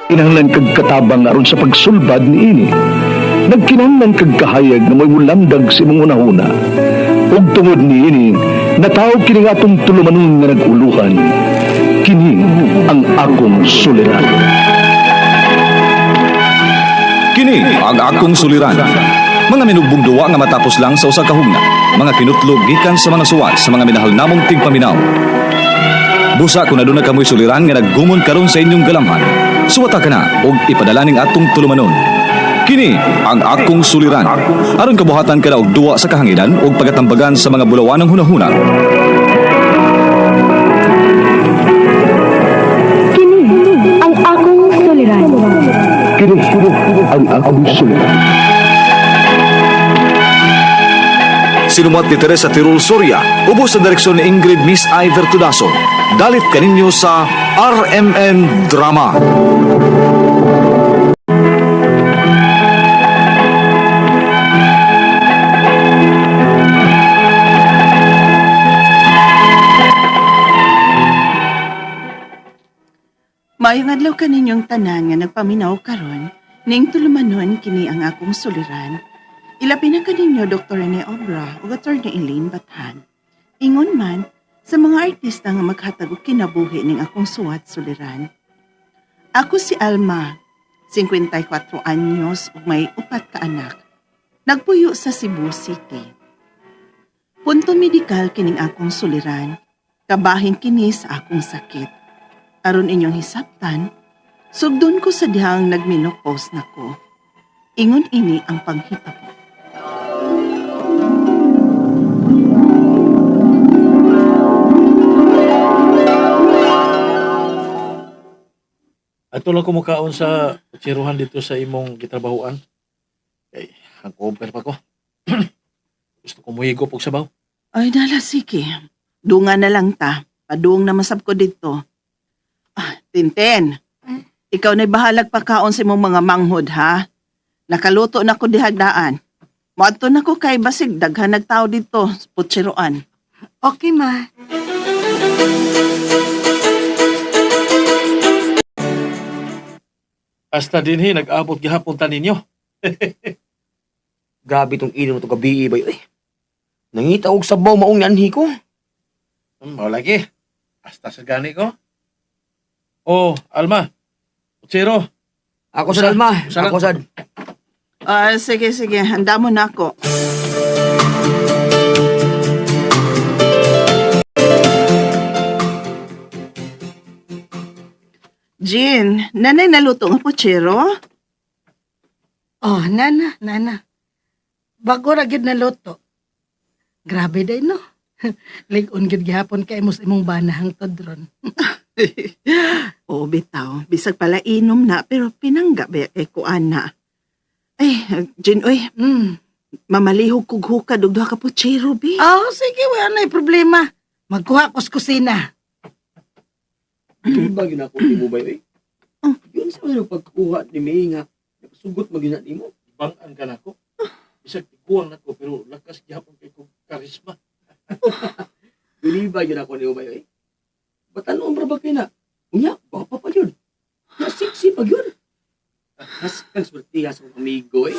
Kinahanglan kag katabang aron sa pagsulbad niini. Nagkinahanglan kag kahayag nga mo'y mulamdag sa imong hunahuna. Ug tungod niini, natawag kini nga atong tulumanon nga nag-uluhan. Kini ang akong suliran. Kini ang akong suliran. Mga minugbong duwa nga matapos lang sa usa ka hugna. Mga kinutlog gikan sa mga suwat sa mga minahal namong tigpaminaw. Busa kung aduna kamoy suliran nga naggumon karon sa inyong galamhan. Suwata ka na og ipadala ning atong tulumanon. Kini ang akong suliran. Aron kabuhatan ka na og duwa sa kahanginan ug pagatambagan sa mga bulawanang hunahuna. Kini ang akong suliran. Kini ang akong suliran. Sinumat ni Teresa Tirul Soria, ubos sa direksyon ni Ingrid Miss I. Vertudaso. Dalit kaninyo sa RMN Drama. Maayong adlaw kaninyong tanan nga nagpaminaw karon, ning tulumanon kini ang akong suliran. Ilabi na kaninyo Dr. Rene Obra ug Attorney Elaine Bathan. Ingon man sa mga artista nga maghatag og kinabuhi ning akong suwat suliran. Ako si Alma, 54 anyos ug may upat ka anak. Nagpuyo sa Cebu City. Punto medikal kining akong suliran. Kabahin kini sa akong sakit aron inyong hisabtan, sugdon ko sa dihang nagminopause na ko. Ingon ini ang panghitabo. Ato lang kumukaon sa kutsiruhan dito sa imong gitrabahoan. Kay hangkover pa ko. Gusto ko muhigop og sabaw. Ay, nala, sige. Dunga na lang ta. Padung na masab ko dito. Ah, Tintin. Ikaw na'y bahalag pagkaon sa imong mga manghod, ha? Nakaluto na ko dihagdaan. Moadto na ko kay basig daghan nagtao dito, sa putsiroan. Okay, ma. Hasta dinhi nag-abot gihapon ta ninyo. Grabe tong inom to gabi ba eh. Nangita og sabaw maong nanhi ko. Mao lagi. Hasta sa gani ko. Oh, Alma. Kutsero. Ako sa Alma, Usa lang. ako sad. Ah, sige, sige. Handa mo na ako. Jean, nanay naluto nga puchero? Oh, nana, nana. Bago ra gyud naluto. Grabe day no. Lig-on gyud gihapon kay mo sa imong bana hangtod ron. Oo, bitaw. Bisag pala inom na, pero pinangga ba kay kuan na. Ay, Jean, oy, mamalihog kog hukad og duha ka puchero, bi. Oh, sige, wala na problema. Magkuha ko sa kusina. Di ba gyud ako nimo ba eh? Oh. Yun sa mga pagkuha ni May nga napasugot magyud na nimo. Bang-an ka nako. Bisag tiguang nako pero lakas gihapon kay kog karisma. Dili ba gyud ako nimo ba eh? Batanon ra ba kay na? Unya, gwapa pa yun. Na sexy pa yun. Mas kang swertiha sa akong amigo eh.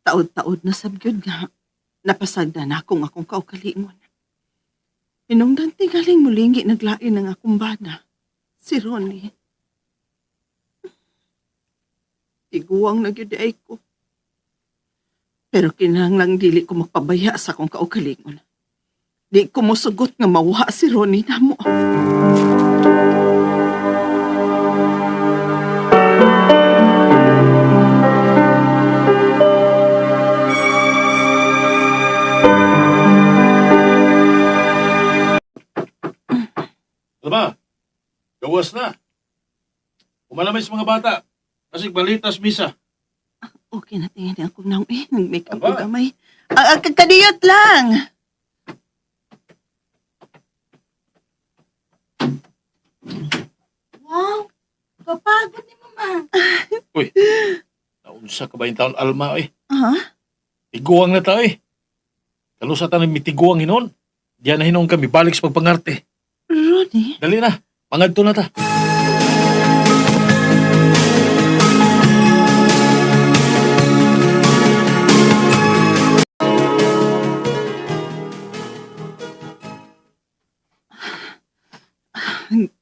Taod-taod na sabgyod nga. Napasagda na akong akong kaugalingon. Hinungdan tingaling mulingi naglain ang akong bana. Si Ronnie. Tiguang na gyud ay ko. Pero kinahanglang dili ko magpabaya sa akong kaugalingon. Di ko mosugot nga mawha si Ronnie namo. Alma, gawas na. Umalamay sa mga bata. Kasi balitas misa. Okay na tingin ako nang eh, nag-make up ko Aba. gamay. Ang ang kadiyot lang. Wow, Unsa ka ba yung taon, Alma, eh? Ha? Tiguang na ta, eh. Kalusa ta ng mitiguang hinon. Diyan na hinon kami, balik sa pagpangarte. Ronnie? Dali na, pangadto na ta.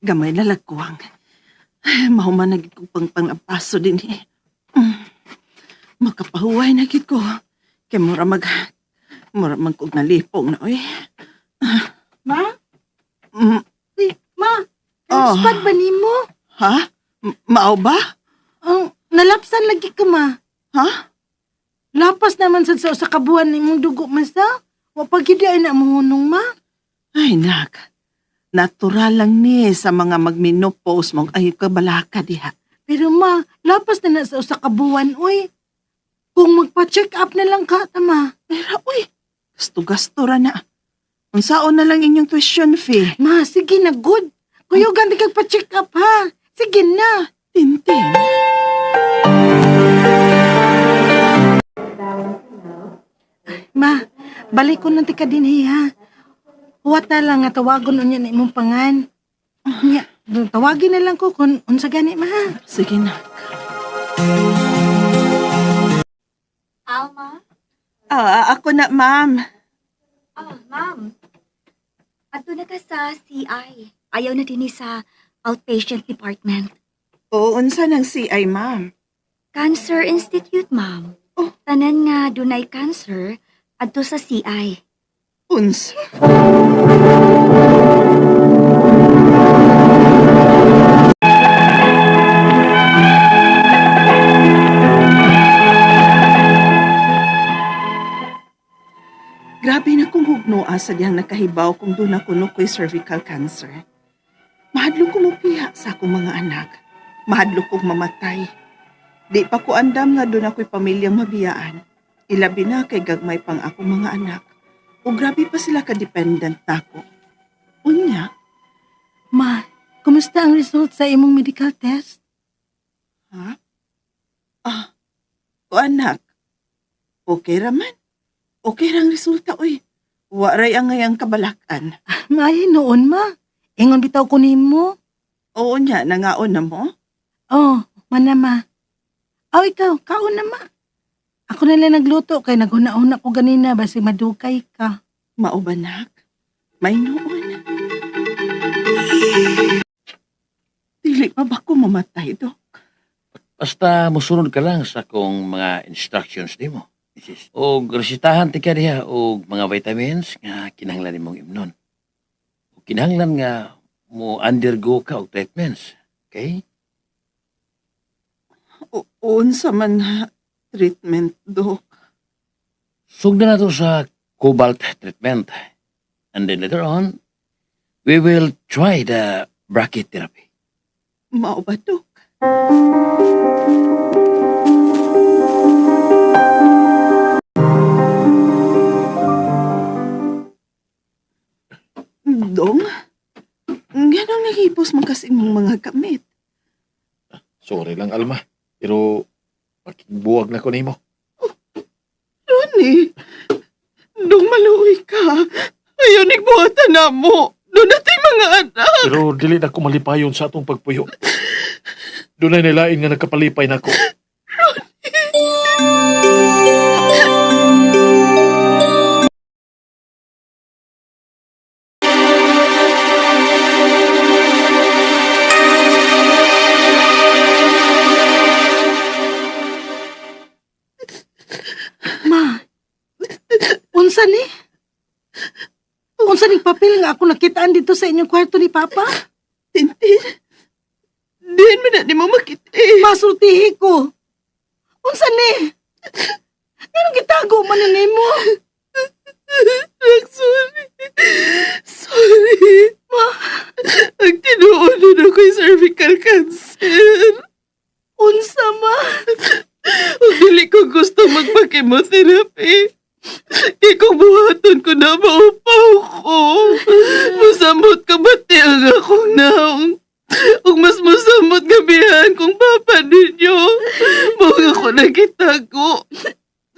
Gamay na lagkuwang. Ay, mahuman na gid ko pang panglampaso din eh. Makapahuway na gid ko. Kay mura mag kog nalipong na oy. Ma? Uy, ma, Oh. spot ba nimo? Ha? Mao ba? Ang nalapsan lagi ka, ma. Ha? Lapas naman sad sa usa ka buwan imong dugo man sa. Wa pa gid ay na mohunong, ma. Ay, nak. Natural lang ni sa mga magmenopause mo ay kabalaka diha. Pero ma, lapas na na sa usa ka buwan, oy. Kung magpa-check up na lang ka, tama. Pero, uy, gasto-gasto ra na. Unsaon na lang inyong tuition fee? Ma, sige na, good. Kuyugan di kag pa-check up, ha. Sige na. Tintin. Ma, balik ko na ti ka din, ha. Huwat na lang nga tawagon unya na imong pangan. Nya, tawagin na lang ko kung unsa gani, ma. ha? Sige, nak. Alma? Ah, ako na, ma'am. Ah, ma'am. Adto na ka sa CI. Ayaw na dinhi sa outpatient department. Oo, unsa ng CI, ma'am? Cancer Institute, ma'am. Oh. Tanan nga dunay cancer adto sa CI. Unsa? Grabe na kong hugnoa sa diyang nakahibaw kung doon ako no ko'y cervical cancer. Mahadlok ko mopiha sa akong mga anak. Mahadlok kong mamatay. Di pa ko andam nga doon ako'y pamilyang mabiyaan. Ilabi na kay gagmay pang akong mga anak. O grabe pa sila ka-dependent nako. Unya, Ma, kumusta ang result sa imong medical test? ha? Ah, o anak, okay raman. Okay rang resulta, uy. Waray ang ngayang kabalakan. Maayo noon, ma. Ingon bitaw ko nimo. Oo niya, nangaon na mo? Oh, mana ma. Oh, ikaw, kaon na ma. Ako na lang nagluto kay naghuna-una ko ganina basi madukay ka. Mao ba, nak? May noon. Dili pa ba ko mamatay, Dok? Basta musunod ka lang sa kong mga instructions nimo. Mrs. Og resitahan ti ka diha og mga vitamins nga kinahanglan nimong imnon. Og kinahanglan nga mo undergo ka og treatments. Okay? Unsa man na treatment, Dok? Sugdan na to sa cobalt treatment. And then later on, we will try the brachytherapy. Mao ba, Dok? Dong, ganong nahipos man kasi mong mga gamit. Sorry lang, Alma. Pero, pakingbuwag na ko nimo. Ronnie, dong maluoy ka. Ayaw nagbuhatan na mo. Doon natin mga anak. Pero dili na ko malipayon sa atong pagpuyo. Dunay nilain nga nagkapalipay nako. Ma, unsa ni? Unsa ni papel nga ako nakitaan dito sa inyong kwarto ni Papa? Tintin, diyan man na di mo makita eh. Masultihi ko. Unsa ni? Anong gitago man ni nimo? Anak, sorry. Sorry. Ma, Ang tinuod na ako'y cervical cancer. unsa ma? Ug dili ko gusto magpa-chemotherapy. Kay kung buhaton ko na, maupaw ko. Musamot ka ba ang akong naong? Ug mas mosamot nga bihan kung papa ninyo. Mao nga ko nagitago.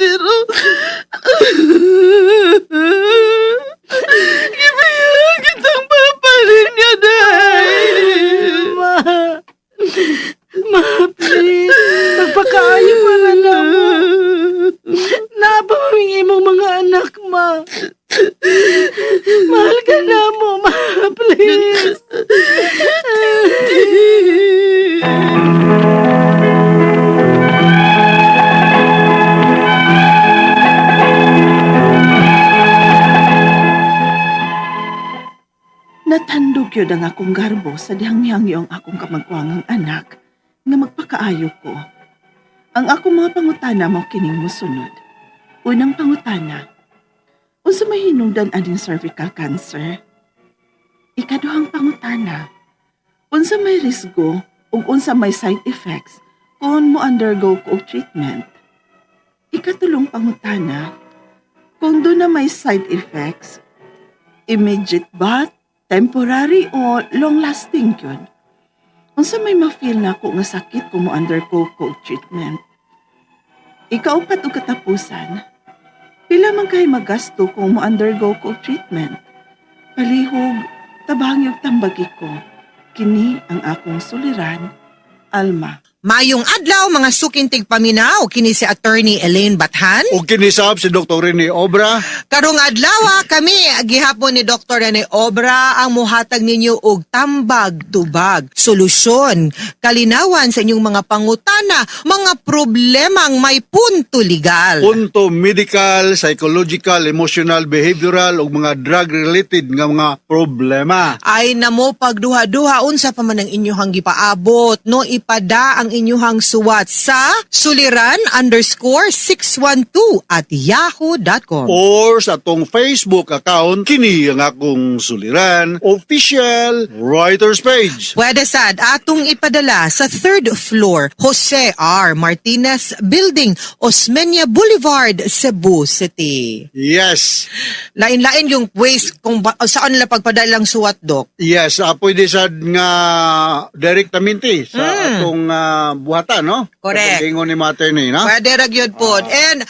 Pero gibihan kitang papa ninyo, day. Ma. Ma, please. Magpakaayo para na mo. Napamaming imong mga anak, ma. Mahal ka na mo, ma. Please. Natandog yun ang akong garbo sa dihang mihangyo ang akong kamagwangang anak nga magpakaayo ko. Ang akong mga pangutana mo kining mosunod. Unang pangutana, unsa may hinungdan aning cervical cancer? Ikaduhang pangutana, unsa may risgo ug unsa may side effects kung mo undergo ko og treatment? Ikatulong pangutana, kung doon na may side effects, immediate ba, temporary o long-lasting yun? Unsa may ma-feel na ako nga sakit kung mo undergo ko og treatment? Ikaupat og katapusan, pila man kay magasto kung mo undergo ko og treatment? Palihog, tabang yung tambagi ko. Kini ang akong suliran, Alma. Mayong adlaw mga suking tigpaminaw kini si Attorney Elaine Bathan. O kinisab si Dr. Rene Obra. Karong adlaw kami gihapon ni Dr. Rene Obra ang muhatag ninyo og tambag tubag, solusyon, kalinawan sa inyong mga pangutana, mga problemang may punto legal. Punto medical, psychological, emotional, behavioral ug mga drug-related nga mga problema. Ay namo pagduha-duha unsa pa man ang inyuhang gipaabot, no? Ipada ang inyuhang suwat sa suliran_612@yahoo.com. Or sa atong Facebook account, kini ang akong suliran, official writers page. Pwede sad atong ipadala sa third floor, Jose R. Martinez Building, Osmeña Boulevard, Cebu City. Yes. Lain-lain yung ways kung saan nila pagpadala ang suwat, Dok. Yes, pwede sad nga direktamente sa atong buhatan, no? Correct. Atong ingon ni Attorney, no? Pwede ra gyud pod. And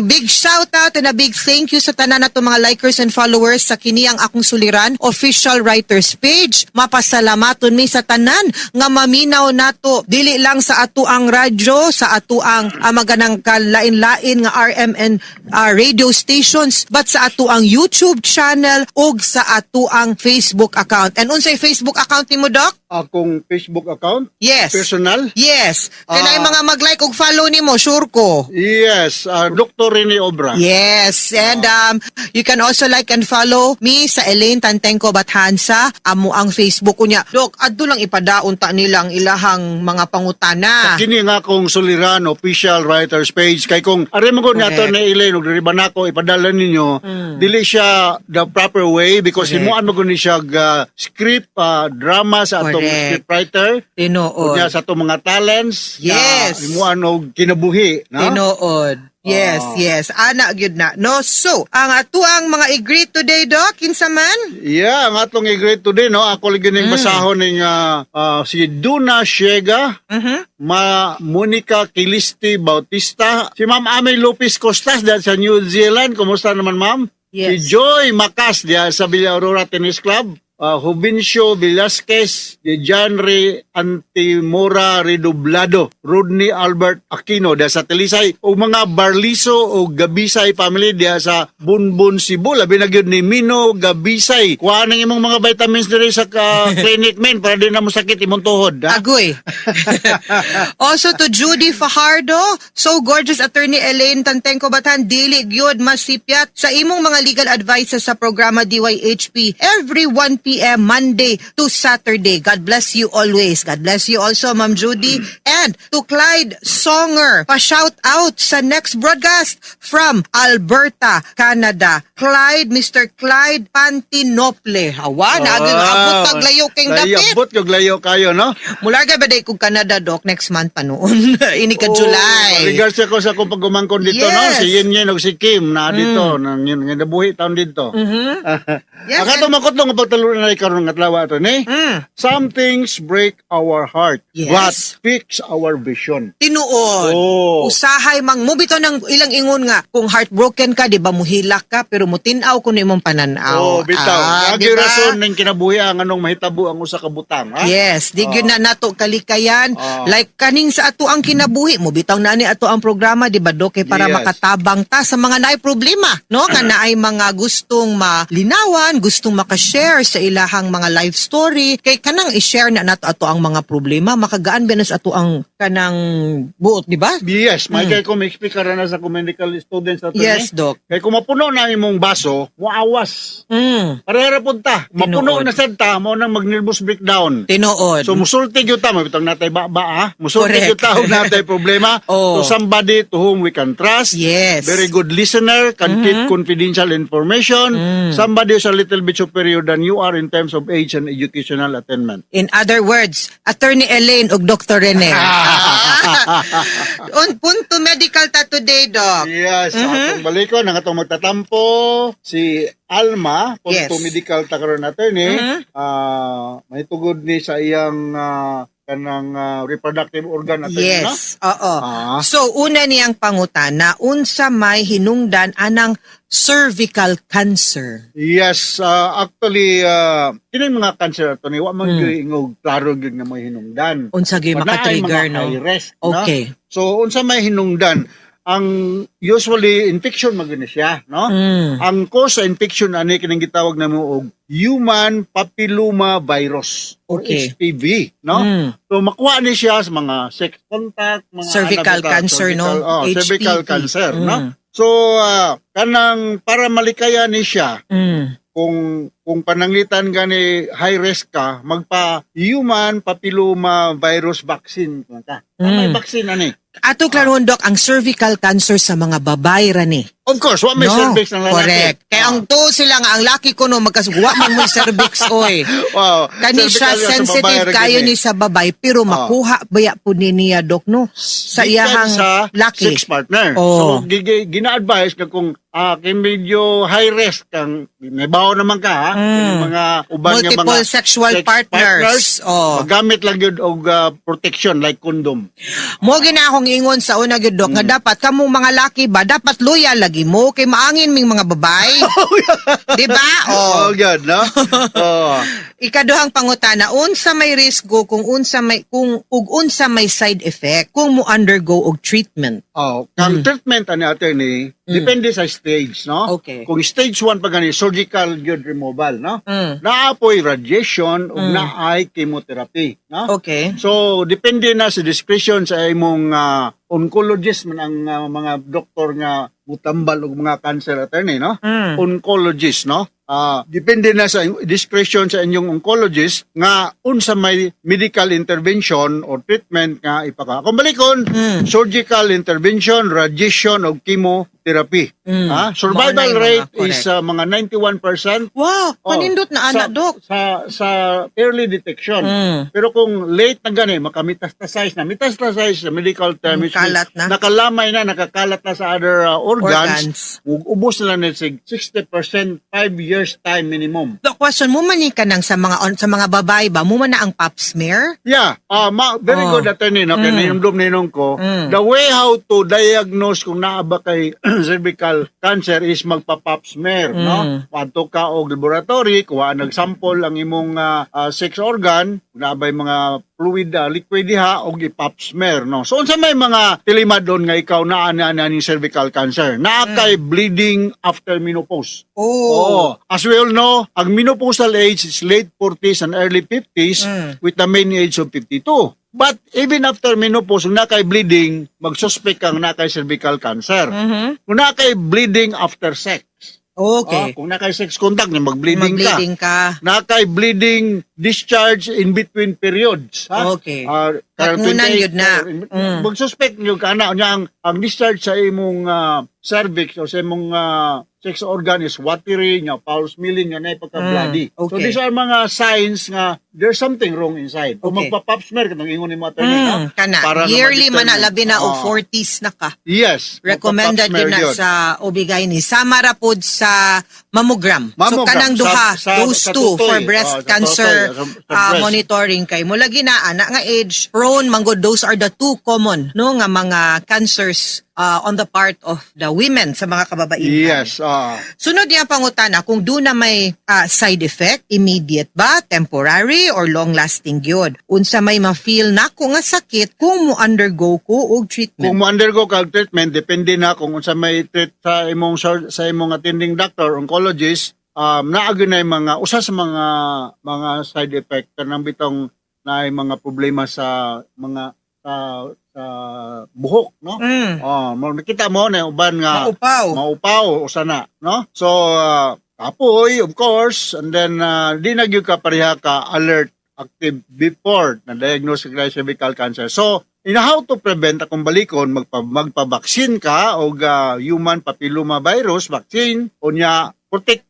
big shout out and a big thank you sa tanan nato mga likers and followers sa kini ang akong suliran official writers page. Mapasalamaton mi sa tanan nga maminaw nato dili lang sa ato ang radyo, sa ato ang maganang kalain-lain nga RMN radio stations, but sa ato ang YouTube channel ug sa ato ang Facebook account. And unsay Facebook account nimo, Doc? Akong Facebook account, Yes. personal. Yes. Kaya mga mag-like ug follow nimo, sure ko. Yes, Dr. Rene Obra. Yes, and you can also like and follow me sa Elaine Tantenko Bathansa, amo ang Facebook ko niya. Dok, adto lang ipadaon ta nilang ilahang mga pangutana. Kini nga akong suliran official writers page kay kung ari mo ko ni Correct. ato na Elaine og diri ba nako ipadala ninyo, dili siya the proper way because Correct. himuan mo gud ni siya script, drama sa atong Correct. script writer Tinuod. unya sa atong mga talents nga Yes. himuan og kinabuhi, no? Tinuod. Yes, yes. Ana gyud na. No, so, ang atuang mga i-greet today, Doc, kinsa man? Yeah, ang atong i-greet today, no? Ako lagi ning basahon ning si Duna Shega, Ma Monica Kilisti Bautista, si Ma'am Amy Lopez Costas diyan sa New Zealand. Kumusta naman, ma'am? Yes. Si Joy Macas diyan sa Villa Aurora Tennis Club. Juvencio Velasquez, si John Ray Antimora Redoblado, Rodney Albert Aquino diya sa Talisay, ug mga Barliso o Gabisay family diya sa Bunbun, Cebu. Labi na gyud ni Mino Gabisay. Kuha nang imong mga vitamins diri sa clinic men para di na mo sakit imong tuhod. Ha? Agoy. Also to Judy Fajardo, so gorgeous Attorney Elaine Tantenko Batan, dili gyud masipyat sa imong mga legal advices sa programa DYHP every 1 p.m. Monday to Saturday. God bless you always. God bless you also, Ma'am Judy. And to Clyde Songer, pa-shout out sa next broadcast from Alberta, Canada. Clyde, Mr. Clyde Pantinople. Hawa, naaging abot taglayo keng Layo, dapit. abot kag layo kayo, no? Mularga ba day kog Canada, Doc, next month pa noon. Ini ka July. Oh, regards ako sa akong pagumangkon dito, no? Yes. Si Yin Yin o si Kim na dito, nang yun, nga nabuhi taon dito. Yes, Ang ato makutlong ang pagtalo na karon nga adlaw, attorney. Some things break our heart, but fix our vision. Tinuod. Oh. Usahay mang mo bitaw ng ilang ingon nga kung heartbroken ka, di ba, muhilak ka pero mutin-aw kuno imong pananaw. Oh, bitaw. Ah, Lagi di ba? rason ning kinabuhi ang anong mahitabo ang usa ka butang, ha? Yes, di gyud na nato kalikayan. Like kaning sa ato ang kinabuhi mo bitaw na ni ato ang programa, di ba, Dok, kay para makatabang ta sa mga naay problema, no? Nga naay mga gustong malinawan, gustong makashare sa ilahang mga life story, kay kanang i-share na nato ato ang mga problema, makagaan ba na sa ato ang kanang buot, di ba? Yes, may kay ko may-speak na sa medical students ato. Yes, Doc. Kay kung mapuno na imong baso, muawas. Parehara pud ta. Mapuno Tinuod. na sad ta, mao nang mag-nervous breakdown. Tinuod. So musulti gyud ta, mabitang natay ba ba ha? Musulti gyud ta og natay problema to somebody to whom we can trust. Very good listener, can keep confidential information. Somebody who's a little bit superior than you are in terms of age and educational attainment. In other words, Attorney Elaine ug Dr. Rene. On punto medical ta today, Doc. Yes, atong balikon ang atong magtatampo si Alma, punto medical ta karon, attorney. Ah, may tugod ni sa iyang kanang reproductive organ, attorney, no? Yes, oo. Ah. So una niyang pangutana, unsa may hinungdan anang cervical cancer? Yes, actually kini mga cancer, attorney, wa man gyud ingog klaro gyud nga may hinungdan. Unsa gyud But naay maka-trigger, mga no? high risk, no? So unsa may hinungdan? Ang usually infection man gyud ni siya, no? Ang cause sa infection ani kining gitawag namo og human papilloma virus or HPV, no? So makuha ni siya sa mga sex contact, mga Cervical ano bitaw, cancer, no? cervical, oh, cervical HPV. cancer, no? So kanang para malikaya ni siya, kung pananglitan gani high risk ka, magpa human papilloma virus vaccine ka. May vaccine ani. Ato klarohon, Doc, ang cervical cancer sa mga babae ra ni. Of course, wa may No, cervix ng lalaki. Correct. Kaya ang to sila nga ang laki ko no magkasguwa man mo cervix oy. Wow. Kani siya Cervical sa babae sensitive ra kayo gyud ni eh. sa babae pero makuha baya po ni niya, Doc, no, sa Gikan iyahang sa laki. sex partner. Oh. So gina-advise ka kung kay medyo high risk kang may bawo naman ka ha, yung mga uban nga Multiple mga sexual sex partners. Oh. Magamit lang gyud og protection like condom. Mo gina akong ingon sa una gyud, Dok, nga dapat kamong mga laki ba dapat loyal lagi mo kay maangin ming mga babae. Di ba? Oh, Oh. gyud, no? Oh. Ikaduhang pangutana, unsa may risgo kung unsa may kung ug unsa may side effect kung mo undergo og treatment? Oh, kang treatment ani, attorney, depende sa stage, no? Kung stage 1 pa gani surgical gyud removal, no? Naa po'y radiation ug naay chemotherapy, no? So depende na sa discretion sa imong oncologist man ang mga doktor nga mutambal og mga cancer, attorney, no? Oncologist, no? Depende na sa discretion sa inyong oncologist nga unsa may medical intervention or treatment nga ipaka. Kung balikon, surgical intervention, radiation o chemotherapy. Ha? Survival Mao na yung mga rate is mga 91%. Wow, Oh, panindot na ana, Dok. Sa early detection. Pero kung late na gani, makametastasize na. Metastasize sa medical term is Kalat na. Nakalamay na, nakakalat na sa other organs. Organs. Ug ubos na lang ni sig 60% 5 years time minimum. Dok, question mo man ni ka nang sa mga babae ba mo man na ang pap smear? Yeah, very good, attorney, no? Kaya ninumdum ninong ko, the way how to diagnose kung naa ba kay cervical cancer is magpa-pap smear, no? Padto ka og laboratory, kuha nag-sample ang imong sex organ, kung naa ba'y mga fluid, liquid diha, og i-pap smear, no? So unsa may mga tilima doon nga ikaw naa na na ning cervical cancer? Naa kay bleeding after menopause. Oh. Oo. As we all know, ang menopausal age is late 40s and early 50s with the mean age of 52. But even after menopause, kung naa kay bleeding, magsuspect kang naa kay cervical cancer. Kung naa kay bleeding after sex. Ah, kung naa kay sex contact, na mag-bleeding ka. Mag-bleeding ka. Naa kay bleeding discharge in between periods. Ha? Katmunan 28, yun na. Magsuspect nyo ka na. Unya, ang discharge sa imong cervix o sa imong sex organ is watery, nya foul smelling, nya na pagka-bloody. So these are mga signs nga there's something wrong inside. Kung magpa-pap smear, katong ingon ni mo, attorney, no? Kana. Para nga Yearly man na ma-determine. labi na og 40s na ka. Yes. Recommended magpa-pap yun smear na yun. sa OB-GYN. Sama ra pod sa mammogram. So Mammogram. kanang duha, those Sa two tutoy. for breast Oh, sa cancer tutoy, sa breast. monitoring kay mula gina ana nga age prone manggod, those are the two common, no, nga mga cancers on the part of the women, sa mga kababaihan. Yes. Sunod niya pangutana kung duna may side effect, immediate ba, temporary or long lasting gyud. Unsa may ma-feel nako nga sakit kung mo undergo ko og treatment? Kung mo undergo ka og treatment, depende na kung unsa may treat sa imong sa imong attending doctor, oncologist, naa gyud na yung mga usa sa mga side effect, kanang bitong naay mga problema sa mga sa buhok, no? Oh, mo nakita mo na yung uban nga Maupaw. Maupaw usa na, no? So kapoy, of course, and then di na gyud ka pareha ka alert, active before na diagnose ka cervical cancer. So, in how to prevent, akong balikon, magpa-vaccine ka og human papilloma virus vaccine, unya protect,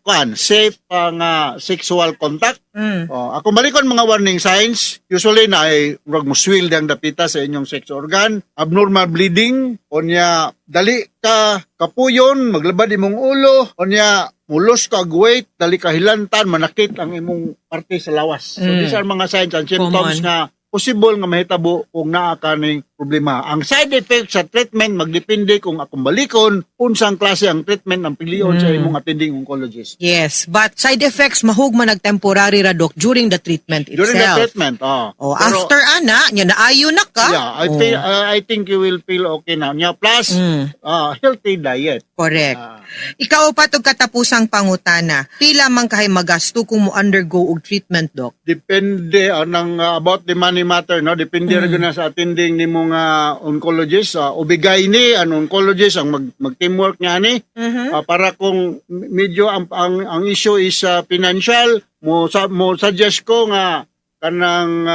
kuan, safe nga sexual contact. Oh, akong balikon mga warning signs, usually na ay murag muswil ang dapita sa inyong sex organ, abnormal bleeding, unya dali ka kapuyon, maglabad imong ulo, unya mulos ka og weight, dali ka hilantan, manakit ang imong parte sa lawas. So these are mga signs and symptoms Common. nga possible nga mahitabo kung naa ka ning problema. Ang side effect sa treatment magdepende kung akong balikon unsang klase ang treatment ang pilion sa imong attending oncologist. Yes, but side effects mahugma nag-temporary ra, doc, during the treatment itself. During the treatment, oh. Oh, Pero- after ana, nya naayo na ka. Yeah, I Oh. feel I think you will feel okay na. Nya plus healthy diet. Correct. Ah. Ikaw pa og katapusang pangutana. Pila man kahay magasto kung mo undergo og treatment, doc? Depende anang about the money matter, no? Depende ra gyud na sa attending nimo nga oncologist, OB-GYN ang oncologist ang mag teamwork niya ani. Para kung medyo ang issue is financial, mo suggest ko nga kanang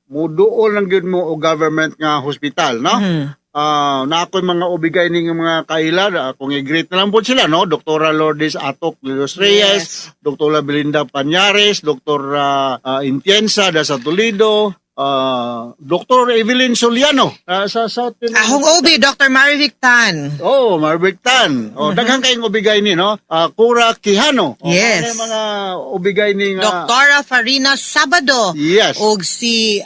mo duol lang gyud mo og government nga hospital, no? Na ako'y mga OB-GYN nga mga kaila, akong i-greet na lang po sila, no? Dr. Lourdes Atok de los Reyes, Dr. Belinda Pañares, Dr. Intienza da sa Toledo, Dr. Evelyn Soliano sa South Pinoy. Ahong OB, Dr. Marivic Tan. Oh, Marvic Tan. Oh, daghan kayong OB-GYN, no? Cora Quijano. Oh, mga OB-GYN nga. Doktora Farina Sabado. Yes. Og si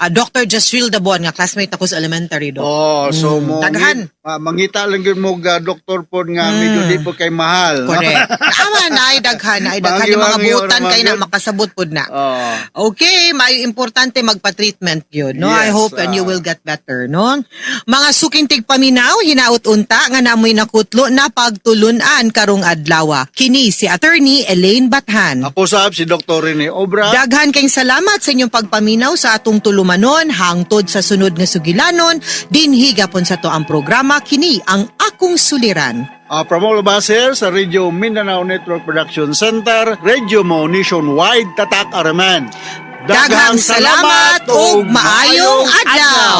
Dr. Jasril Dabon nga classmate ako sa elementary, doc. Oh, so mo Daghan. Mangita lang gyud mo ga doktor pod nga medyo di po kay mahal, no? Correct. Tama na ay daghan, ay daghan yung mga Mangi-wangi butan or kay na magyud. makasabot pod na. Oh. Okay, mayo importante magpa-treatment yun, no? I Yes, hope and you ah. will get better, no? Mga suking tigpaminaw, hinaut unta nga namoy nakutlo na pagtulunan karong adlaw. Kini si Attorney Elaine Bathan. Ako sab si Dr. Rene Obra. Daghan kayong salamat sa inyong pagpaminaw sa atong tulumanon hangtod sa sunod nga sugilanon dinhi gapon sa to ang programa, kini ang Akong Suliran. From all of us here sa Radio Mindanao Network Production Center, Radio Mo Nationwide, Tatak Araman. Daghang salamat ug maayong adlaw.